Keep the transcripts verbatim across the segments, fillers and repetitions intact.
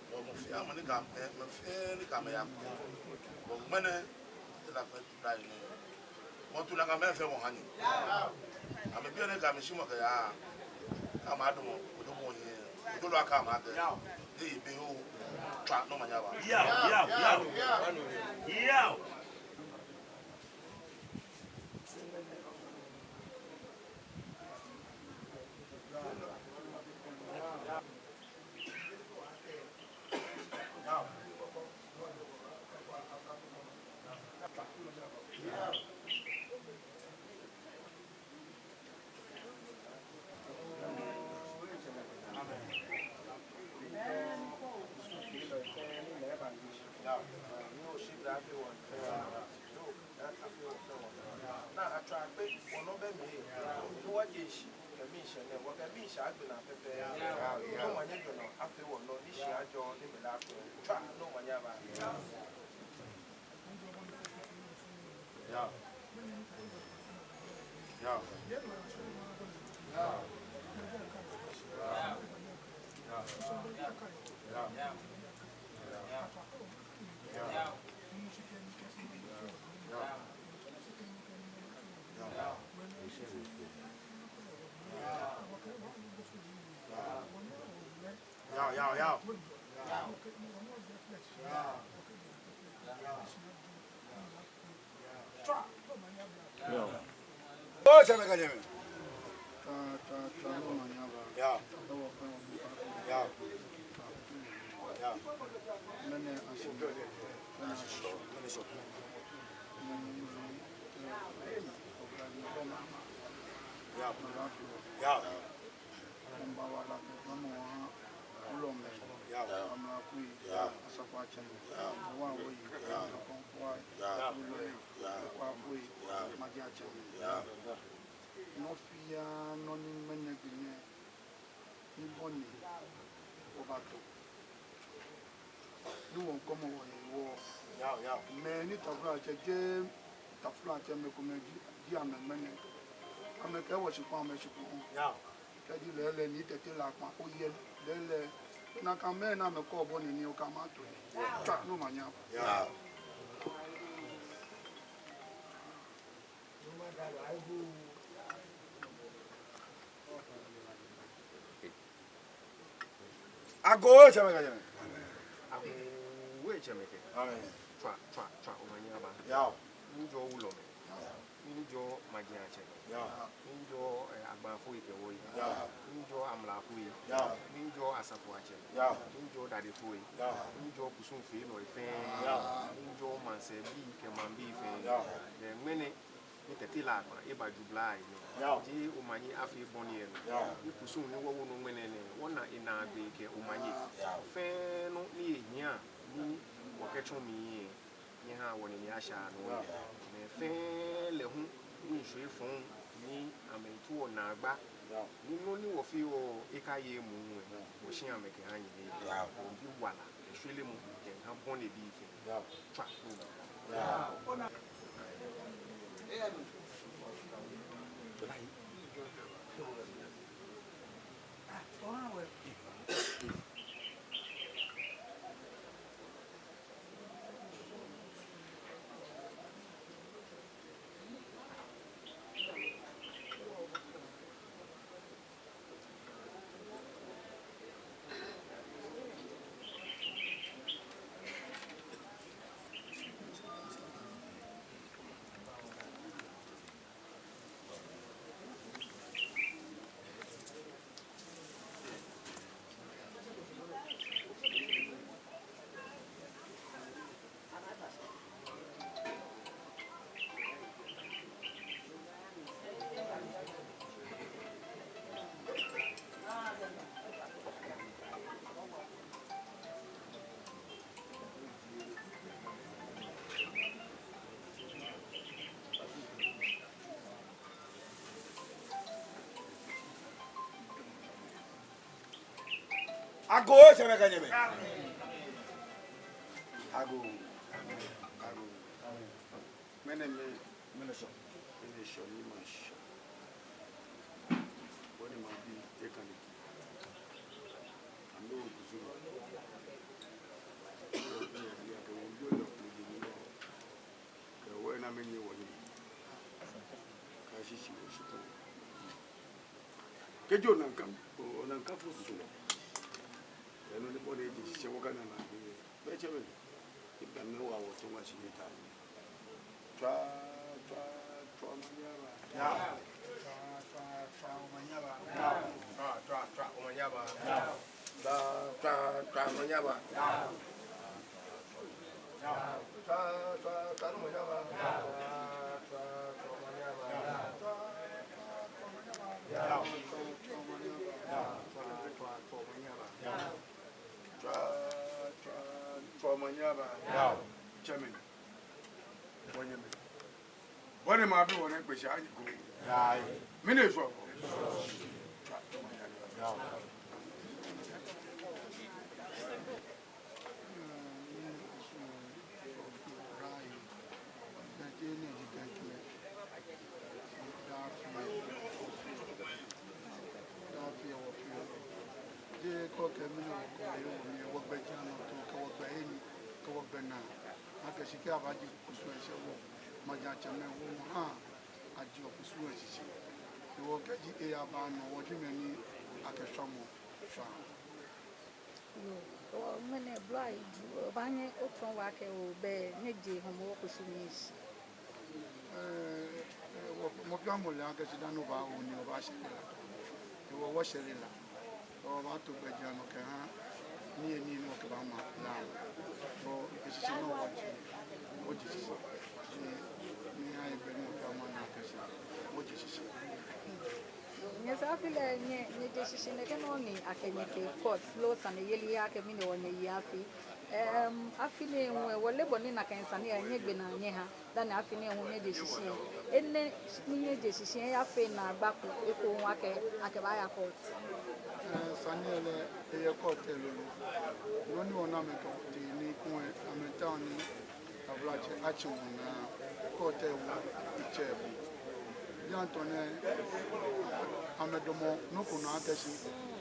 Mɔ fɛɛ mɔ ni ka, mɔ fɛɛ ni ka mɛi ya. Mɔ ŋmɛnɛ, tila kpɛ tila yi nɛ. Mɔ tu la ka mɛi fɛɛ wɔha nyɛ. Amɛbii ni ka mɛi shi mɔ kɛya. Ka ma dɔmɔ, ojo bɔ nyɛ. Ojo lɔ aka ma kɛ. Ni ibe o. Tswa ni omanye aba. Yao, yao, yao. Yao. Naa atswa akpe, wɔnɔ bɛ mli. Ni wɔje shi kɛ miishɛɛ nɛɛ, wɔkɛ miishɛɛ agbe naa pɛpɛɛpɛ. Ni omanye jɔɔmɔ afee wɔnɔ, ni shia ajɔ, ni mɛi lɛ akwɛ. Tswa ni omanye aba. Yao. Yao. Yao, yao, yao. Yao. Oo, tsɛmɛi kɛ nyɛmɛi. Yao. Yao. Yao. Yao. Yao. Mba wala kɛ gbɔmɔ wɔha wulɔmɛi, yao, amlakui, yao, asafoiatsɛmɛi, yao, wɔwoɔ wɔyi, yao, kɔkɔɔkɔ, yao, wulɔi, yao, kɔkɔɔkɔ, yao, majiatsɛmɛi, yao. Nɔ fɛɛ nɔ ni ŋmɛnɛ gbi nɛɛ, ni bɔ ni wɔbato. Ni wɔŋkɔmɔ wɔhe wɔ. Yao, yao. Mɛi ni taflatsɛ jeee taflatsɛ, mɛi komɛi ji, ji amɛ ŋmɛnɛ. Amɛkɛ wɔ shikpɔŋ, amɛ shikpɔŋ. Yao. Kɛji lɛɛlɛŋ ni tete la kpa oyɛ lɛɛlɛŋ. Nakai mɛi ni amɛkɔ bɔ ni ni okɛ amɛ ato. Yao. Tswa ni omanye aba. Yao. Agoo, tsɛmɛi kɛ nyɛmɛi. Agoo, tsɛmɛi kɛ. Amɛɛ. Tswa, tswa, tswa, omanye aba. Yao. Miijɔɔ wulɔmɛi. Yao. Miijɔɔ majiatsɛmɛi. Yao. Miijɔɔ, eh, agbaafoi kɛ wɔyei. Yao. Miijɔɔ amlakui. Yao. Miijɔɔ asafoiatsɛmɛi. Yao. Miijɔɔ dadefoi. Yao. Miijɔɔ kusumfeelɔi fɛɛ. Yao. Miijɔɔ maŋsɛɛbii kɛ maŋbii fɛɛ. Yao. Ni ŋmɛnɛ ni tete la kpa eba jubla yi nɛɛ. Yao. Jeee omanye afee bɔ ni yɔɔ nɔ. Yao. Ni kusum ni wɔwo nɔ ŋmɛnɛ nɛɛ, wɔna enaagbee kɛ omanye. Yao. Fɛɛ nɔ ni ehiaa ni wɔkɛtsɔ mli yɛ, nyɛhaa wɔnine asha nɔ. Yao. Mɛi fɛɛ lɛ hu ni ŋshɔ efɔŋ ni amɛtuɔ naagba. Yao. Ni nɔ ni wɔfeɔ ekaye emuu lɛ, yao, wɔshi amɛkɛha nyɛ. Yao. Wɔbi wala kɛ shwelemɔ kɛha bɔ ni ebii fɛɛ. Yao. Tswa. Yao. Agoo, tsɛmɛi kɛ nyɛmɛi. Agoo. Agoo. Mɛni mɛ, mɛni shɔ, mɛni shɔ ni ma shɔ. Wɔnii maŋbii, ekane. Amɛ okusum. Kɛ wɔ na mɛni wɔyɛ. Kɛ shishi wɔshikpɔŋ. Kɛji ona ŋkam, ona ŋkam fo su. Enɔ ni bɔ ni eji shishi wɔkana na. Bɛ tsɛmɛi. Ibɛ mɛi wa wɔtsɔɔ wa shi ni ta. Tswa, tswa, tswa omanye aba. Yao. Tswa, tswa, tswa omanye aba. Yao. Tswa, tswa, tswa omanye aba. Yao. Tswa, tswa, tswa omanye aba. Yao. Tswa, tswa, tswa omanye aba. Yao. Tswa, tswa, tswa omanye aba. Yao. Tswa, tswa, tswa omanye aba. Yao. Tswa, tswa, tswa omanye aba. Yao. Tsɛmɛi. Wɔnyɛmɛi. Bɔ ni mabi wɔ nɛɛ kpee shi ayi ko. Yao. Mɛni shɔ. Tswa, tswa omanye aba. Yao. Daa fioo, daa fioo wɔfeɔ. Jeee kɛ okɛɛ mɛni wɔkɔ yɛ wɔ mli, wɔgbɛjianɔtoo kɛ wɔgbɛhe ni, kɛ wɔgbɛnaa. Akɛ shi kɛ abaje kusum lɛ shishi wɔ, maŋtsɛmɛi wɔ ha, aje kusum lɛ shishi. Ni wɔ kɛji eyabaanɔ, wɔji mɛi ni akɛ shwamɔ shwa. Yoo, wɔ ŋmɛnɛ blɔi du, obaanyɛ otsɔɔ wɔ akɛ obɛ nyɛje Hɔmɔwɔ kusum lɛ shishi. Ɛɛ, ɛɛ, wɔ, mɔ fɛɛ mɔ le akɛ shi dani obaawo nii obaashɛre la. Hewɔ wɔshɛre la. Wɔbaato gbɛjianɔ kɛha nii ni wɔkɛbaama la. Wɔ eshishi nɔ wɔje, wɔje shishi. Ni, ni ayi bɛ ni mɔ fɛɛ mɔ ana akɛ shi wɔje shishi. Nyɛsɛɛ afi lɛ, nyɛ, nyɛje shishi nɛkɛ nɔŋŋ ni akɛ nyɛ tee court loo saneyeli akɛ mɛni hewɔ nyɛye afi. Ɛɛm, afi nɛɛ hu lɛ, wɔle bɔ ni nakai sane lɛ nyɛgbe naa nyɛha, dani afi nɛɛ hu nyɛje shishi lɛ. Enɛ ni nyɛje shishi lɛ, eyafee naagba ko ekoŋŋ akɛ, akɛbaaya court. Ɛɛ, sane lɛ, eyɛ court lolo. Nɔ ni wɔna amɛkɛtee ni kulɛ amɛtaoɔ ni taflatsɛ atsi wɔnaa, court lɛ wo etsɛ eko. Bianɛ tɔɔ nɛɛ, amɛdamɔ nɔ ko nɔ akɛ shi,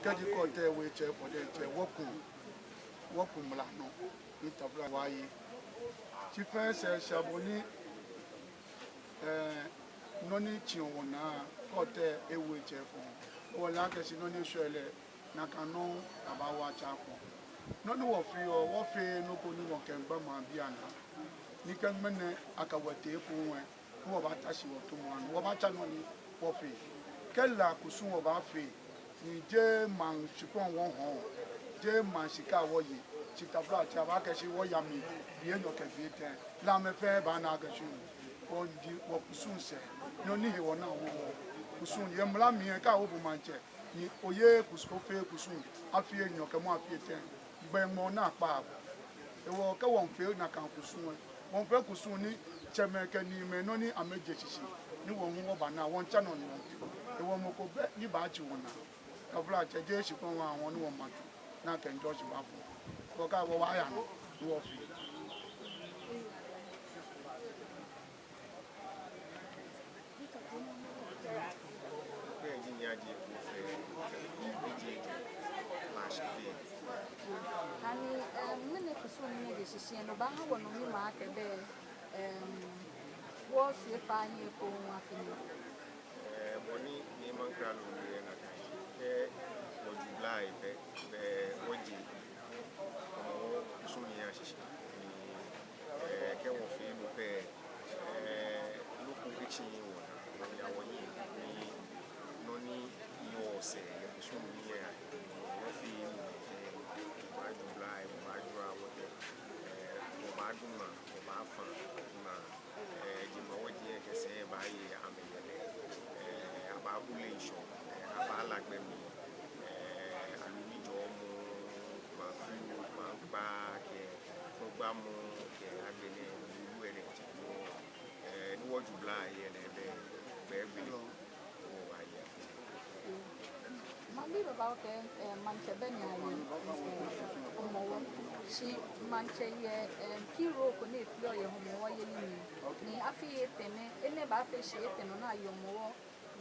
kɛji court lɛ wo etsɛ eko lɛ, etsɛ wɔku, wɔku mla nɔ, ni taflatsɛ wɔye. Shi fɛɛ sɛɛ sɛɛ bɔ ni, ɛɛ, nɔ ni tsi wɔnaa, court lɛ ewo etsɛ eko. Wɔle akɛ shi nɔ ni eshwɛ lɛ, nakai nɔŋŋ abaawo atsa kpo. Nɔ ni wɔfeɔ, wɔfeee nɔ ko ni wɔkɛmiigba maŋbii anaa. Ni kɛ ŋmɛnɛ akɛ wɔ tee ekoŋŋ lɛ, ni wɔbaata shi wɔtumɔ anɔ, wɔbaatsa nɔ ni wɔfee. Kɛ La kusum wɔbaafee, ni jeee maŋ shikpɔŋ wɔhɔɔ, jeee maŋ shika wɔye, shi taflatsɛ abaakɛɛ shi wɔya mli, be enyɔ kɛ be etɛ, La mɛi fɛɛ baana akɛ shi wɔji wɔkusum sɛɛ, nɔ ni he wɔnaa wɔ kusum yɛ mla mli lɛ, kɛ awo bo maŋtsɛ, ni oye kus-, ofee kusum afi enyɔ kɛmɔ afi etɛ, gbɛ ŋmɔ naa kpaa bo. Hewɔ kɛ wɔmiifee nakai kusum lɛ, wɔmiifee kusum ni tsɛmɛi kɛ niimɛi nɔ ni amɛje shishi, ni wɔ hu wɔbana, wɔmiitsa nɔ ni wɔmiifee. Hewɔ mɔ ko bɛ ni baatsi wɔnaa. Taflatsɛ, jeee shikpɔŋ wɔhɔɔ ni wɔmiitsu, ni akɛ judge baafo. Hewɔ kɛ wɔbaaya nɔ, ni wɔfee. Ani, ɛɛ, mɛni kusum ni nyɛje shishi lɛ, no baaha wɔnu mli akɛ bɛ, ɛɛ, wɔfee faa nyɛ ko afi nɛɛ. Ɛɛ, bɔ ni, ni maŋkralo wie nakai. Kɛ wɔju blai pɛ, bɛ wɔje Hɔmɔwɔ kusum lɛ ashishi. Ni, ɛɛ, kɛ wɔfee no pɛ, ɛɛ, nɔ ko etsi wɔ, wɔya wɔyi, ni nɔ ni yɔɔ sɛɛ yɛ kusum lɛ, wɔfee no, ɛɛ, wɔbaaju blai, wɔbaaju awotɛ, ɛɛ, wɔbaadu maŋ, wɔbaafã maŋ. Ɛɛ, jemawɔji lɛ kɛ sɛi baaye amɛyɛlɛ. Ɛɛ, abaabule ŋshɔ, ɛɛ, abaala gbɛ mli, ɛɛ, alumi jɔɔmɔ, maŋflu, maŋkpa, kɛ kpɔgbamɔ, kɛ agbɛnɛ, lulu lɛ diɛŋtsɛ. Ɛɛ, ni wɔju blai lɛ nɛɛ bɛ, bɛ gbɛ lɛ, wɔbaaye afi. Baba, okay, eh, maŋtsɛ bɛ ni aye, eh, Hɔmɔwɔ. Shi maŋtsɛ yɛ, eh, key role ko ni eplay yɛ Hɔmɔwɔ yeli mli. Ni afii etɛ nɛ, enɛ baafee shii etɛ nɔ ni aye Hɔmɔwɔ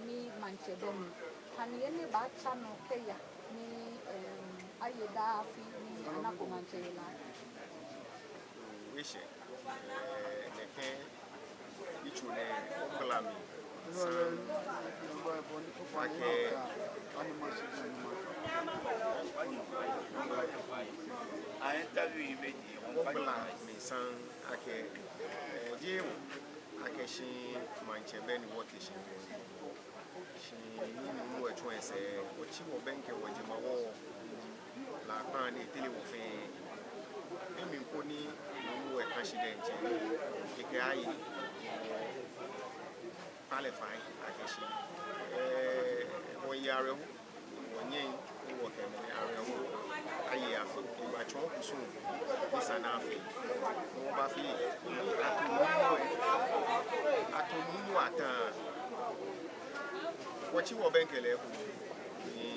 ni maŋtsɛ bɛ mli. Hani enɛ baatsa nɔ kɛya ni, eh, aye daa afi ni anako maŋtsɛ yɛ La. Weshe, eh, nɛkɛ yitso nɛɛ, ogbala mi saŋŋ akɛ ogbala mi saŋŋ akɛ, eh, jeee mɔ akɛ shi maŋtsɛ bɛ ni wɔte shi. Shi ni Numo etsɔ esɛɛ, otsi wɔbɛŋkɛ wɔjemawɔŋ, La kpaa ni etere wɔ fɛɛ. Emli koni Numo eka shi diɛŋtsɛ, ekɛɛ aye, wɔ qualify akɛ shi, eh, wɔyɛ awerɛho, wɔnyɛŋ ni wɔkɛ mɛi awerɛho aye afi, ni wɔtsɔɔ kusum ni sa ni afee. Wɔbafee, ato Numo, ato Numo ataa. Wɔtsi wɔbɛŋkɛ lɛ eko, ni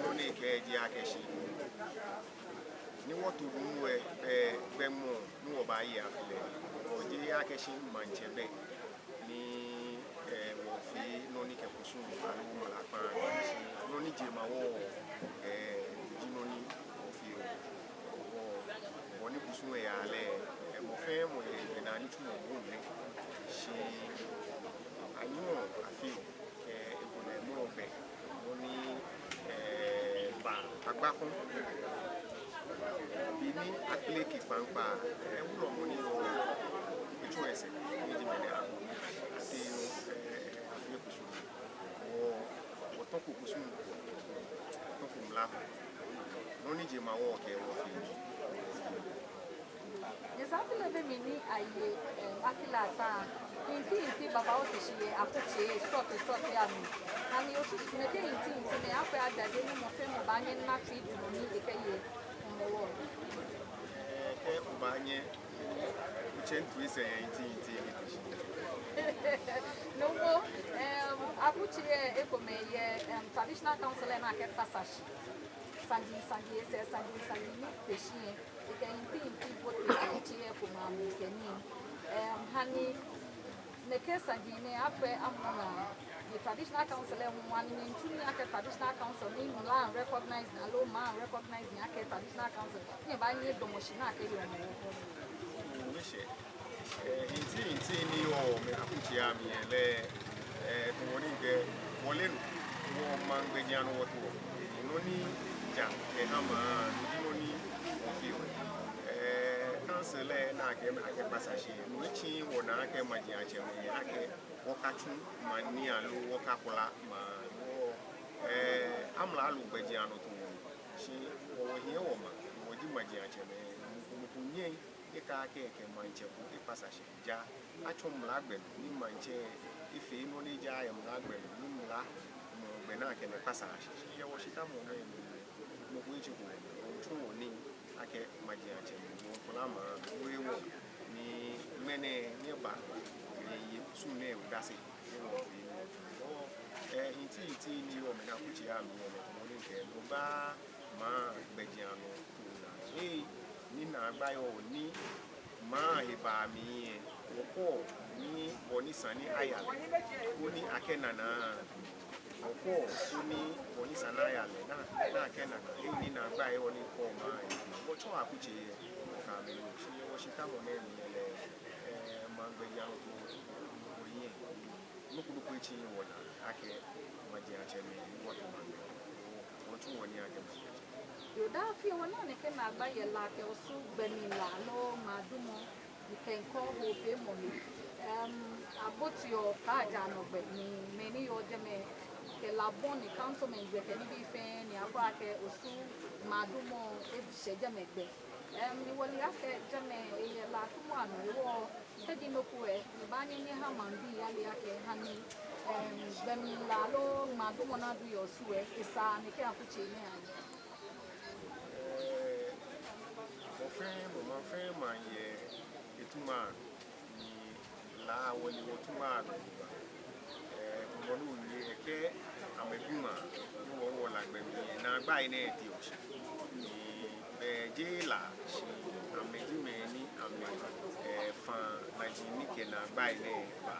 nɔ ni ekɛɛ ji akɛ shi, ni wɔto Numo lɛ bɛ gbɛmɔ ni wɔbaaye afi lɛ. Wɔjeee akɛ shi maŋtsɛ bɛ ni, eh, wɔfee nɔ ni kɛ kusum aloo mla kpaa, nɔ ni jemawɔŋ, eh, ji nɔ ni wɔfee. Wɔ, wɔ ni kusum lɛ yaa lɛ, eh, mɔ fɛɛ mɔ yɛ, yɛ naa nitsumɔ mli nɛ. Shi anyɛɔ afee kɛ ekolɛ mɔ bɛ nɔ ni, eh, ba agba ko. Be ni akpeleke kpaŋkpa, eh, wulɔmɔ ni yɔɔ etsɔ esɛɛ, ni ji mɛni awo ni ate nɔ, eh, afee kusum. Wɔ, wɔtɔko kusum, wɔtɔko mla. Nɔ ni jemawɔŋ kɛɛ wɔfee. Nyɛsɛɛ afi lɛ be mli ni aye, eh, afi lɛ ataa. Nti, nti, baba, ote shi yɛ akutsei srɔtoi srɔtoi amli. Ani osusu nɛkɛ nti, nti nɛɛ akwɛ ajaje ni mɔ fɛɛ mɔ baanyɛ ana tsui nɔ ni ekɛye Hɔmɔwɔ? Eh, kɛ obaanyɛ otsɛ ntu esɛɛ yɛ nti, nti ni ote shi. Numo, em, akutsei ekomɛi yɛ, em, traditional council lɛ ni akɛkpasa shi. Saji, saji, esɛɛ saji, saji ni te shi lɛ. Ekɛ nti nti bote akutsei ekomɛi amli kɛ nii. Em, hani nɛkɛ saji nɛɛ akwɛ amrɔ nɛɛ, traditional council lɛ hu, ani nyɛmiitsu nii akɛ traditional council ni mla recognize aloo maŋ recognize nii akɛ traditional council, ni ebaanyɛ edamɔ shi ni akɛye Hɔmɔwɔ ko. Weshe. Eh, nti, nti ni yɔɔ mɛi akutsei amli lɛ, eh, tamɔ ni mikɛɛ, wɔle nɔ, wɔ maŋ gbɛjianɔ wɔto wɔ. Nɔ ni ja kɛha maŋ, no ji nɔ ni wɔfeɔ. Eh, council lɛ ni akɛ, akɛkpasa shi, no etsi wɔnaa akɛ majiatsɛmɛi, akɛ wɔkatsu maŋ nii aloo wɔkakpla maŋ, wɔ, eh, amralo gbɛjianɔtoo wɔ. Shi wɔ, wɔhiɛ wɔmaŋ, wɔji majiatsɛmɛi, mɔ ko mɔ ko nyɛŋ ekakɛɛ akɛ maŋtsɛ ko ekpasa shi. Ja atsɔ mla gbɛ nɔ ni maŋtsɛ efee nɔ ni ja yɛ mla gbɛ nɔ ni mla nɔ gbɛ ni akɛ lɛ kpasa shi. Shi yɛ wɔshitamɔ nɛɛ mli, mɔ ko etsiko, wɔtsu wɔnii akɛ majiatsɛmɛi, wɔkpla maŋ, wɔye wɔ ni ŋmɛnɛ nyɛba, nyɛye kusum nɛɛ odase, ni wɔfee ni wɔfee. Wɔ, eh, nti nti ni yɔɔ mɛi akutsei amli lɛ, tamɔ ni mikɛɛ, no ba maŋ gbɛjianɔtoo naa. Hei ni naagba yɔɔ ni maŋ he baa mli lɛ, wɔkɔ ni bɔ ni sa ni aya lɛ, koni akɛna naa. Wɔkɔ koni bɔ ni sa ni aya lɛ, na, na akɛna naa. Hei ni naagba yɔɔ ni kɔ maŋ he. Wɔtsɔ akutsei lɛ, wɔkɛ amɛ nɔ. Shi yɛ wɔshitamɔ nɛɛ mli lɛ, eh, maŋ gbɛjianɔtoo, wɔyɛ. Nɔ ko nɔ ko etsi wɔnaa akɛ majiatsɛmɛi, wɔto maŋ gbɛ. Wɔtsu wɔnii akɛ majiatsɛmɛi. Yoo, daa afi wɔnaa nɛkɛ naagba yɛ La kɛ Osu gbɛmli laa aloo maŋ dumɔ ni kɛ ŋkɔ hoofeemɔ mli. Em, abotiɔ Kaajaanɔ gbɛ ni mɛi ni yɔɔ jɛmɛ kɛ La bɔ ni cantonment gbɛ kɛ nibii fɛɛ ni akɔ akɛ Osu maŋ dumɔ eshɛ jɛmɛ gbɛ. Em, ni wɔle akɛ jɛmɛ eyɛ La tumɔ anɔ hewɔ kɛji nɔ ko lɛ, nyɛbaanyɛ nyɛha maŋbii ale akɛ hani, em, gbɛmli laa aloo maŋ dumɔ ni adu yɛ Osu lɛ, esa nɛkɛ akutsei nɛɛ aye. Eh, mɔ fɛɛ mɔ, maŋ fɛɛ maŋ yɛ etumɔ anɔ, ni La wɔle wɔtumɔ anɔ. Eh, mɔ ni ole akɛ amɛbi maŋ, ni wɔ, wɔ La gbɛmli lɛ, Naagbai nɛɛ tee wɔshi. Ni bɛ jeee La shi, amɛji mɛi ni amɛ, eh, fã naji ni kɛ naagbai nɛɛ ba.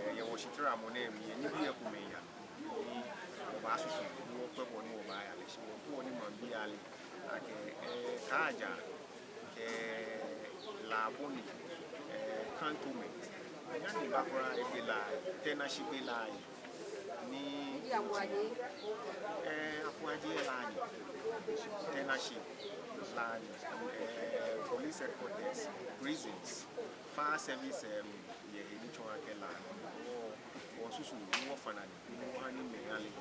Eh, yɛ wɔshitaramɔ nɛɛ mli, yɛ nibii komɛi yaa. Ni wɔbaasusu, ni wɔkwɛ bɔ ni wɔbaaya lɛ shi, wɔkwɛ ni maŋbii ale akɛ, eh, Kaaja kɛ La bɔ ni, eh, Kantomɛi. Nyɛmi ba kwraa egbe La, Tɛnashi gbe La. Ni, eh, Akwajie La ni, Tɛnashi La ni, eh, police headquarters, prisons, fire service, em, yɛ he ni tsɔɔ akɛ La ni. Wɔ, wɔsusu, ni wɔfã naji, ni wɔha ni mɛi ale.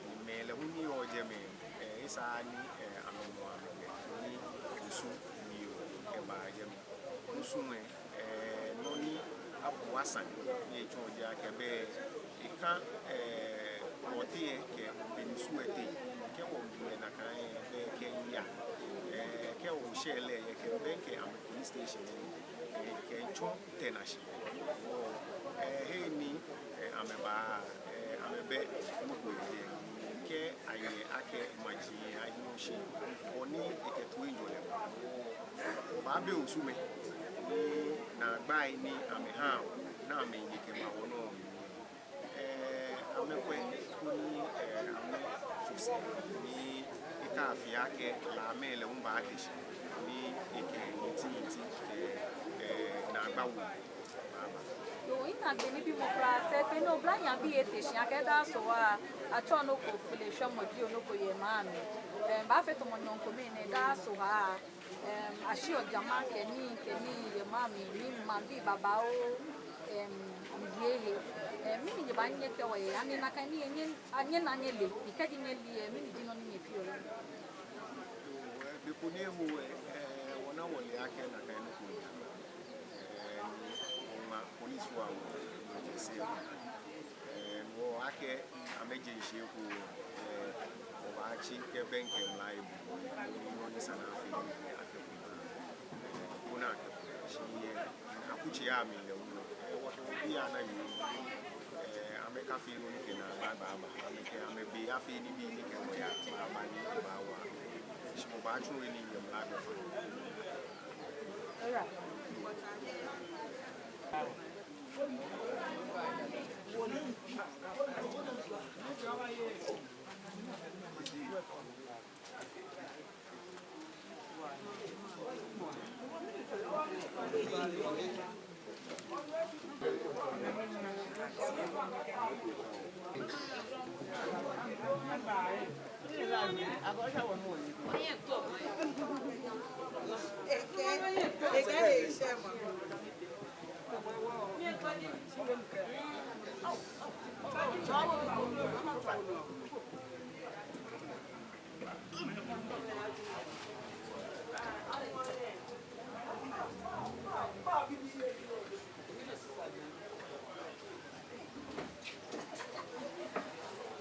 Ni mɛi lɛ hu ni yɔɔ jɛmɛ, eh, esa ni, eh, amɛnu amɛgbɛ, ni Osu ni yɔɔ, kɛba jɛmɛ. Osu lɛ, eh, nɔ ni abua sane ni etsɔɔ ji akɛ bɛ, eka, eh, wɔteŋ kɛ be ni Osu lɛ teŋ, kɛ wɔbu lɛ nakai, bɛ kɛ yaa, eh, kɛ wɔshɛ lɛ, yɛ kɛ bɛ kɛ amɛ police station, eh, kɛtsɔ Tɛnashi. Wɔ, eh, he ni, eh, amɛba, eh, amɛbɛ nɔ ko yɛ jɛi. Kɛ ayɛ akɛ maji ahi nɔ shi, ɔ ni ekɛ toiŋjɔlɛ ba. Wɔbaabi Osumɛi, ni naagbai ni amɛha, ni amɛye kɛba wɔnɔ. Eh, amɛkwɛ koni, eh, amɛfo sɛɛ ni ekafee akɛ Lamɛi lɛ hu baate shi ni ekɛ niti niti kɛ, eh, naagba wu baaba. Yoo, ina gbɛ ni bi mɔ kwraa sɛɛ, te nɔ oblahii abii ete shi akɛ daa Sohaa, atsɔɔ nɔ ko kpele shwɛmɔ jio, nɔ ko yɛ maŋ mli. Eh, baafee tamɔ nyɔɔŋ kome nɛɛ daa Sohaa. Em, ashiɔ jama kɛ nii kɛ nii yɛ maŋ mli, ni maŋbii babaoo, em, miiwie he. Em, mɛni nyɛbaanyɛ nyɛkɛɛ wɔ yɛ, ani nakai nii nyɛ, a, nyɛna nyɛle, ni kɛji nyɛle lɛ, mɛni ji nɔ ni nyɛfeɔ? Be ko ni eho lɛ, eh, wɔna wɔle akɛ nakai nɔ ko ni, eh, ni wɔŋma police wa wɔ, ni wɔje sɛɛ. Eh, ni wɔ akɛ amɛje shishi eko, eh, wɔbaatsi kɛbɛŋkɛ mla ebu, ni nɔ ni sa ni afee ni akɛku, eh, ko ni akɛku. Shi yɛ akutsei amli lɛ hu, eh, wɔkɛ wɔbii ana yi, eh, amɛkafee nɔ ni kɛ naagba baaba, amɛkɛ amɛbe afee nibii ni kɛ wɔya baaba ni baawa. Shi wɔbaatsu he nii yɛ mla gbɛfaŋ.